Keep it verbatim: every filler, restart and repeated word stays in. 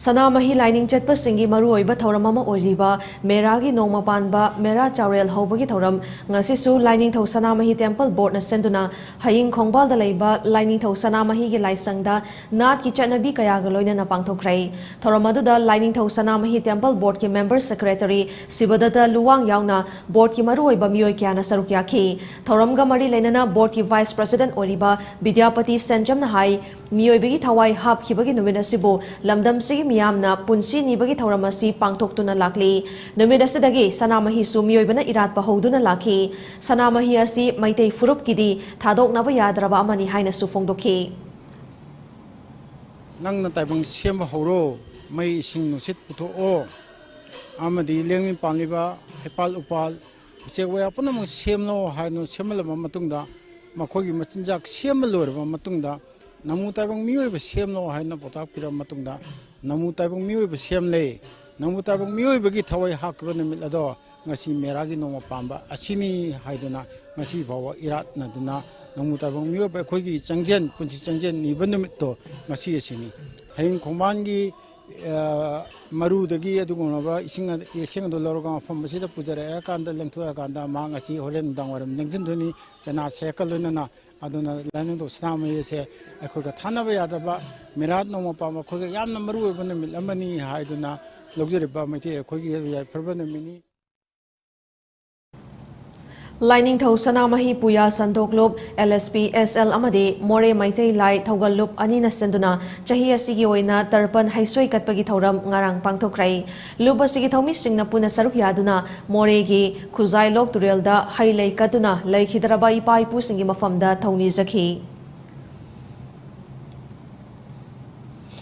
ꯁꯅꯥꯃꯍꯤ ꯂꯥꯏꯅꯤꯡ ꯆꯠꯄꯁꯤꯡꯒꯤ ꯃꯔꯨꯑꯣꯏꯕ ꯊꯧꯔꯝ ꯑꯃ ꯑꯣꯏꯔꯤꯕ ꯃꯦꯔꯥꯒꯤ ꯅꯣꯡꯃ ꯄꯥꯟꯕ ꯃꯦꯔꯥ ꯆꯥꯎꯔꯦꯜ ꯍꯧꯕꯒꯤ ꯊꯧꯔꯝ ꯉꯁꯤꯁꯨ ꯂꯥꯏꯅꯤꯡꯊꯧ ꯁꯅꯥꯃꯍꯤ ꯇꯦꯝꯄꯜ ꯕꯣꯔꯗꯅ ꯁꯤꯟꯗꯨꯅ ꯍꯌꯤꯡ ꯈꯣꯡꯕꯥꯜꯗ ꯂꯩꯕ ꯂꯥꯏꯅꯤꯡꯊꯧ ꯁꯅꯥꯃꯍꯤꯒꯤ ꯂꯥꯏꯁꯪꯗ ꯅꯥꯠꯀꯤ ꯆꯠꯅꯕꯤ ꯀꯌꯥꯒ ꯂꯣꯏꯅꯅ ꯄꯥꯡꯊꯣꯛꯈ꯭ꯔꯦ꯫ ꯊꯧꯔꯝ ꯑꯗꯨꯗ ꯂꯥꯏꯅꯤꯡꯊꯧ ꯁꯅꯥꯃꯍꯤ ꯇꯦꯝꯄꯜ ꯕꯣꯔꯗꯀꯤ ꯃꯦꯝꯕꯔ ꯁꯦꯀ꯭ꯔꯦꯇꯔꯤ ꯁꯤꯕꯗꯠꯇ ꯂꯨꯋꯥꯡ ꯌꯥꯎꯅ ꯕꯣꯔꯗꯀꯤ ꯃꯔꯨꯑꯣꯏꯕ ꯃꯤꯑꯣꯏ ꯀꯌꯥꯅ ꯁꯔꯨꯛ ꯌꯥꯈꯤ꯫ ꯊꯧꯔꯝꯒ ꯃꯔꯤ ꯂꯩꯅꯅ ꯕꯣꯔꯗꯀꯤ ꯚꯥꯏꯁ ꯄ꯭ꯔꯁꯤꯗꯦꯟꯠ ꯑꯣꯏꯔꯤꯕ ꯕꯤꯗ꯭ꯌꯥꯄꯇꯤ ꯁꯦꯟꯖꯝꯅ ꯍꯥꯏ, ꯃꯤꯑꯣꯏꯕꯒꯤ ꯊꯋꯥꯏ ꯍꯥꯞꯈꯤꯕꯒꯤ ꯅꯨꯃꯤꯠ ꯑꯁꯤꯕꯨ ꯂꯝꯗꯝꯁꯤꯒꯤ ꯃꯤꯌꯥꯝꯅ ꯄꯨꯟꯁꯤ ꯅꯤꯕꯒꯤ ꯊꯧꯔꯝ ꯑꯁꯤ ꯄꯥꯡꯊꯣꯛꯇꯨꯅ ꯂꯥꯛꯂꯤ꯫ ꯅꯨꯃꯤꯠ ꯑꯁꯤꯗꯒꯤ ꯁꯅꯥꯃꯍꯤꯁꯨ ꯃꯤꯑꯣꯏꯕꯅ ꯏꯔꯥꯠꯄ ꯍꯧꯗꯨꯅ ꯂꯥꯛꯈꯤ꯫ ꯁꯅꯥꯃꯍꯤ ꯑꯁꯤ ꯃꯩꯇꯩ ꯐꯨꯔꯨꯞꯀꯤꯗꯤ ꯊꯥꯗꯣꯛꯅꯕ ꯌꯥꯗ꯭ꯔꯕ ꯑꯃꯅꯤ ꯍꯥꯏꯅꯁꯨ ꯐꯣꯡꯗꯣꯛꯈꯤ꯫ ꯅꯪꯅ ꯇꯥꯏꯕꯪ ꯁꯦꯝꯕ ꯍꯧꯔꯣ, ꯃꯩ ꯏꯁꯤꯡ ꯅꯨꯡꯁꯤꯠ ꯄꯨꯊꯣꯛꯑꯣ, ꯑꯃꯗꯤ ꯂꯦꯡꯃꯤ ꯄꯥꯝꯂꯤꯕ ꯍꯩꯄꯥꯜ ꯎꯄꯥꯜ ꯎꯆꯦꯛ ꯋꯥꯌꯥ ꯄꯨꯝꯅꯃꯛ ꯁꯦꯝꯂꯣ ꯍꯥꯏꯗꯨꯅ ꯁꯦꯝꯍꯜꯂꯕ ꯃꯇꯨꯡꯗ, ꯃꯈꯣꯏꯒꯤ ꯃꯆꯤꯟꯖꯥꯛ ꯁꯦꯝꯕ ꯂꯣꯏꯔꯕ ꯃꯇꯨꯡꯗ, ꯅꯃꯨ ꯇꯥꯏꯕꯪ ꯃꯤꯑꯣꯏꯕ ꯁꯦꯝꯂꯣ ꯍꯥꯏꯅ ꯄꯥꯎꯇꯥꯛ ꯄꯤꯔꯕ ꯃꯇꯨꯡꯗ, ꯅꯃꯨ ꯇꯥꯏꯕꯪ ꯃꯤꯑꯣꯏꯕ ꯁꯦꯝꯂꯦ꯫ ꯅꯃꯨ ꯇꯥꯏꯕꯪ ꯃꯤꯑꯣꯏꯕꯒꯤ ꯊꯋꯥꯏ ꯍꯥꯞꯈꯤꯕ ꯅꯨꯃꯤꯠ ꯑꯗꯣ ꯉꯁꯤ ꯃꯦꯔꯥꯒꯤ ꯅꯣꯡꯃ ꯄꯥꯟꯕ ꯑꯁꯤꯅꯤ ꯍꯥꯏꯗꯨꯅ ꯉꯁꯤ ꯐꯥꯎꯕ ꯏꯔꯥꯠꯅꯗꯨꯅ ꯅꯃꯨ ꯇꯥꯏꯕꯪ ꯃꯤꯑꯣꯏꯕ ꯑꯩꯈꯣꯏꯒꯤ ꯆꯪꯖꯦꯜ, ꯄꯨꯟꯁꯤ ꯆꯪꯖꯦꯜ ꯅꯤꯕ ꯅꯨꯃꯤꯠꯇꯣ ꯉꯁꯤ ꯑꯁꯤꯅꯤ꯫ ꯍꯌꯤꯡ ꯈꯣꯡꯕꯥꯟꯒꯤ, ꯑ, ꯃꯔꯨꯗꯒꯤ ꯑꯗꯨꯒꯨꯝꯂꯕ ꯏꯁꯤꯡ ꯑꯗ-, ꯏꯁꯤꯡ ꯑꯗꯨ ꯂꯧꯔꯒ ꯃꯐꯝ ꯑꯁꯤꯗ ꯄꯨꯖꯔꯛꯑꯀꯥꯟꯗ, ꯂꯦꯡꯊꯣꯛꯑꯀꯥꯟꯗ ꯃꯍꯥꯛ ꯉꯁꯤ ꯍꯣꯔꯦꯟ ꯅꯨꯡꯗꯥꯡ ꯋꯥꯏꯔꯝ ꯅꯤꯡꯁꯤꯡꯗꯣꯏꯅꯤ꯫ ꯄꯦꯅꯥ ꯁꯦꯛꯀ ꯂꯣꯏꯅꯅ꯫ ꯑꯗꯨꯅ ꯂꯥꯏꯅꯤꯡꯊꯧ ꯁꯅꯥꯃꯍꯤ ꯑꯁꯦ ꯑꯩꯈꯣꯏꯒ ꯊꯥꯅꯕ ꯌꯥꯗꯕ ꯃꯦꯔꯥꯠ ꯅꯣꯡꯃ ꯄꯥꯟꯕ ꯑꯩꯈꯣꯏꯒ ꯌꯥꯝꯅ ꯃꯔꯨ ꯑꯣꯏꯕ ꯅꯨꯃꯤꯠ ꯑꯃꯅꯤ ꯍꯥꯏꯗꯨꯅ ꯂꯧꯖꯔꯤꯕ ꯃꯩꯇꯩ ꯑꯩꯈꯣꯏꯒꯤ ꯌꯥꯏꯐꯔꯕ ꯅꯨꯃꯤꯠꯅꯤ꯫ ꯂꯥꯏꯅꯤꯡꯊꯧ ꯁꯅꯥꯃꯍꯤ ꯄꯨꯌꯥ ꯁꯟꯗꯣꯛꯂꯨꯞ, L S P S L ꯑꯃꯗꯤ ꯃꯣꯔꯦ ꯃꯩꯇꯩ ꯂꯥꯏ ꯊꯧꯒꯜ ꯂꯨꯞ ꯑꯅꯤꯅ ꯁꯤꯟꯗꯨꯅ ꯆꯍꯤ ꯑꯁꯤꯒꯤ ꯑꯣꯏꯅ ꯇꯔꯄꯟ ꯍꯩꯁꯣꯏ ꯀꯠꯄꯒꯤ ꯊꯧꯔꯝ ꯉꯔꯥꯡ ꯄꯥꯡꯊꯣꯛꯈ꯭ꯔꯦ꯫ ꯂꯨꯞ ꯑꯁꯤꯒꯤ ꯊꯧꯃꯤꯁꯤꯡꯅ ꯄꯨꯟꯅ ꯁꯔꯨꯛ ꯌꯥꯗꯨꯅ ꯃꯣꯔꯦꯒꯤ ꯈꯨꯖꯥꯏꯂꯣꯛ ꯇꯨꯔꯦꯜꯗ ꯍꯩ ꯂꯩ ꯀꯠꯇꯨꯅ ꯂꯩꯈꯤꯗ꯭ꯔꯕ ꯏꯄꯥ ꯏꯄꯨꯁꯤꯡꯒꯤ ꯃꯐꯝꯗ ꯊꯧꯅꯤꯖꯈꯤ꯫